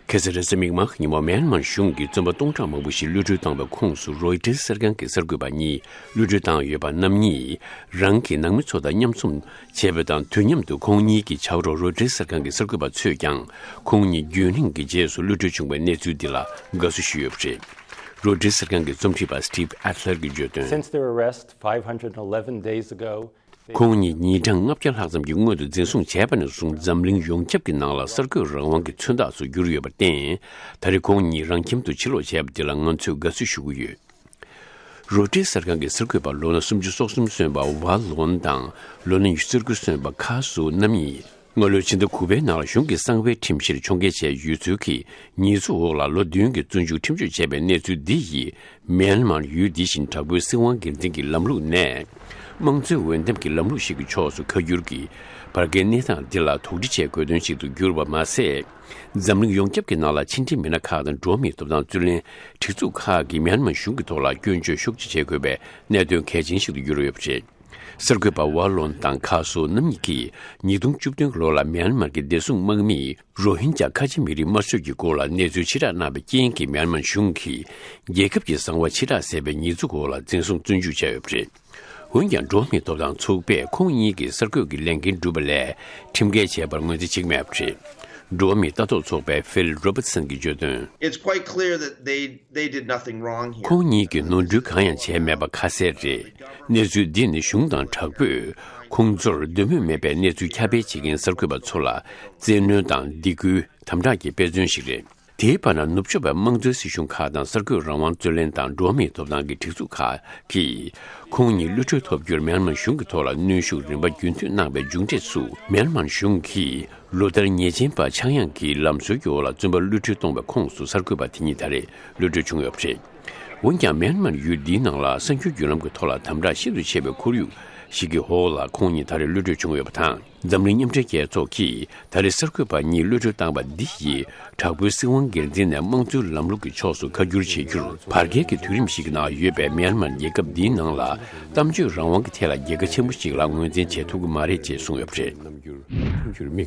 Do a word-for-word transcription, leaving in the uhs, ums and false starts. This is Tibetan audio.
ཁ་སང་རེས་གཟའ་མིག་དམར་གྱི་ཉིན་མོ་མེན་མར་གཞུང་གིས་བཙོན་པ་སྟོང་ཕྲག་མང་པོ་ཞིག་གློད་གྲོལ་བཏང་བའི་ཁོངས་སུ་རོའི་ཊར་གསར་ཁང་གི་གསར་འགོད་པ་གཉིས་གློད་གྲོལ་བཏང་ཡོད་པ་རྣམ་གཉིས་རང་གི་ནང་མི་ཚོ་དང་མཉམ་འཛོམས་བྱས་པ་དང་། དུས་མཉམ་དུ་ཁོང་གཉིས་ཀྱི་ཆ་རོགས་རོའི་ཊར་གསར་ཁང་གི་གསར་འགོད་པ་ཚོས་ཀྱང་ཁོང་གཉིས་རྒྱུན་རིང་གི་རྗེས་སུ་གློད་གྲོལ་བྱུང་བའི་གནས་ཚུལ་འདི་ལ་དགའ་བསུ་ཞུས་ཡོད་པ་རེད། རོའི་ཊར་གསར་ཁང་གི་རྩོམ་སྒྲིག་པ་སི་ཊིབ་ཨེ་ཐི་ལར་གྱིས་བརྗོད་དོན། Since their arrest five hundred eleven days ago, ཁོང་ཉིད་ཉིན་གྲངས་ལྔ་བརྒྱ་ལྷག་ཙམ་གྱི་སྔོན་དུ་འཛིན་བཟུང་བྱས་པ་ནས་བཟུང་འཛམ་གླིང་ཡོངས་ཁྱབ་ཀྱི་ནང་ལ་གསར་འགོད་རང་དབང་གི་མཚོན་རྟགས་སུ་གྱུར་ཡོད་པར་བརྟེན། ད་རེས་ཁོང་ཉིད་རང་ཁྱིམ་དུ་ཕྱིར་ལོག་བྱས་པ་དེ་ལ་ང་ཚོས་དགའ་བསུ་ཞུ་གི་ཡོད། རོའི་ཊར་གསར་ཁང་གི་གསར་འགོད་པ་ལོ་ན་སུམ་ཅུ་སོ་གསུམ་སོན་པ་ཝཱ་ལོན་དང་ལོ་ན་ཉི་ཤུ་རྩ་དགུ་སོན་པ་ཁ་སུ་རྣམ་གཉིས། སྔ་ལོའི་ཕྱི་ཟླ་དགུ་པའི་ནང་ལ་གཞུང་གི་གསང་བའི་ཁྲིམས་གཞིར་ཕྱོགས་འགལ་བྱས་ཡོད་ཚུལ་གྱི་ཉེས་འཛུགས་འོག་ལ་ལོ་བདུན་གྱི་བཙོན་འཇུག་ཁྲིམས་གཅོད་བྱས་པའི་གནས་ཚུལ་འདི་ཡིས་མེན་མར་ཡུལ་འདི་བཞིན་དྲག་པོའི་སྲིད་དབང་སྒེར་འཛིན་གྱི་ལམ་ལུགས་ནས་དམངས་གཙོའི་འོས་འདེམས་ཀྱི་ལམ་ལུགས་ཤིག་གི་ཕྱོགས་སུ་ཁ་བསྒྱུར་གྱིས་བར་བརྒལ་གནས་སྟངས་འདི་ལ་དོགས་འདྲི་བྱེད་དགོས་དོན་ཞིག་ཏུ་གྱུར་པ་མ་ཟད། འཛམ་གླིང་ཡོངས་ཁྱབ་ཀྱི་ནང་ལ་ཕྱི་འབྲེལ་མི་སྣ་ཁག་དང་འགྲོ་བ་མིའི་ཐོབ་ཐང་རྩོད་ལེན་སྒྲིག་འཛུགས་ཁག་གིས་མེན་མར་གཞུང་གི་ཐོག་ལ་སྐྱོན་བརྗོད་ཤུགས་ཆེ་བྱེད་དགོས་པའི་གནད་དོན་གལ་ཆེན་ཞིག་ཏུ་གྱུར་ཡོད་པ་རེད། གསར་འགོད་པ་ཝཱ་ལོན་དང་ཁ་སོ་རྣམ་གཉིས་ཀྱིས་ཉིས་སྟོང་བཅུ་བདུན་ལོ་ལ་མེན་མར་གྱི་བདེ་སྲུང་དམག་མིས་རོ་ཧིན་ཇཱ་ཁ་ཆེ་མི་རིགས་དམར་གསོད་ཀྱི་སྐོར་ལ་གནས་ཚུལ་ཕྱིར་བསྒྲགས་གནང་བའི་རྐྱེན་གྱིས་མེན་མར་གཞུང་གིས་རྒྱལ་ཁབ་ཀྱི་གསང་བ་ཕྱིར་བསྒྲགས་ཟེར་བའི་ཉེས་འཛུགས་འོག་ལ་འཛིན་བཟུང་བཙོན་འཇུག་བྱས་ཡོད་པ་རེད། འོན་ཀྱང་འགྲོ་བ་མིའི་ཐོབ་ཐང་ཚོགས་པས་ཁོང་གཉིས་ཀྱིས་གསར་འགོད་ཀྱི་ལས་འགན་བསྒྲུབས་པ་ལས་ཁྲིམས་འགལ་བྱས་པར་ངོས་འཛིན་བྱེད་ཀྱི་མེད་པ་རེད། འགྲོ་བ་མིའི་ལྟ་རྟོག་ཚོགས་པའི་ཕིལ་རོ་བར་ཏི་སན་གྱིས་བརྗོད་དོན། It's quite clear that they, they did nothing wrong here. ཁོང་གཉིས་ཀྱིས་ནོར་འཁྲུལ་གང་ཡང་བྱས་མེད་པ་ཁ་གསལ་རེད། གནས་ཚུལ་འདི་ནི་གཞུང་དང་དྲག་པོས་ཁོང་ཚོར་འདོད་མོས་མེད་པའི་གནས་ཚུལ་ཁྱབ་སྤེལ་བྱེད་མཁན་གསར་འགོད་པ་ཚོ་ལ་བཙན་གནོན་དང་སྡིགས་སྐུལ་དམ་དྲག་གི་དཔེ་མཚོན་ཞིག་རེད། དེའི་བར་ན་ནུབ་ཕྱོགས་པའི་དམངས་གཙོའི་སྲིད་གཞུང་ཁག་དང་གསར་འགོད་རང་དབང་རྩོད་ལེན་དང་འགྲོ་བ་མིའི་ཐོབ་ཐང་གི་སྒྲིག་འཛུགས་ཁག་གིས་ཁོང་ཉིད་གློད་གྲོལ་ཐོབ་རྒྱུར་མེན་མར་གཞུང་གི་ཐོག་ལ་གནོན་ཤུགས་རིམ་པ་རྒྱུན་མཐུད་གནང་བའི་མཇུག་འབྲས་སུ། མེན་མར་གཞུང་གིས་ལོ་ལྟར་ཉེས་ཅན་པ་ཆག་ཡང་གི་ལམ་སྲོལ་གྱི་འོག་ལ་བཙོན་པར་གློད་གྲོལ་གཏོང་བའི་ཁོངས་སུ་གསར་འགོད་པ་དེ་གཉིས་ད་རེས་གློད་གྲོལ་བྱུང་ཡོད་པ་རེད། འོན་ཀྱང་མེན་མར་ཡུལ་འདིའི་ནང་ལ་གསར་འགྱུར་བརྒྱུད་ལམ་གྱི་ཐོག་ལ་དམ་དྲག་ཤིན་ཏུ་ཆེ་བའི་ཁོར་ཡུག་ཞིག་གི་འོག་ལ་ཁོང་ཉིད་ད་རེས་གློད་གྲོལ་བྱུང་ཡོད་པ་དང་། འཛམ་གླིང་མཉམ་འབྲེལ་རྒྱལ་ཚོགས་ཀྱིས་ད་རེས་གསར་འགོད་པ་གཉིས་གློད་གྲོལ་བཏང་བ་འདི་ཡིས་དྲག་པོའི་སྲིད་དབང་སྒེར་འཛིན་ནས་དམངས་གཙོའི་ལམ་ལུགས་ཀྱི་ཕྱོགས་སུ་ཁ་བསྒྱུར་བྱེད་རྒྱུར་བར་བརྒལ་གྱི་དུས་རིམ་ཞིག་གི་ནང་ཡོད་པའི་མེན་མར་རྒྱལ་ཁབ་འདིའི་ནང་ལ་གཏམ་བརྗོད་རང་དབང་གི་ཐད་ལ་རྒྱལ་ཁ་ཆེན་པོ་ཞིག་ལ་ངོས་འཛིན་བྱེད་ཐུབ་ཀྱི་མ་རེད་ཅེས་གསུངས་ཡོད་པ་རེད།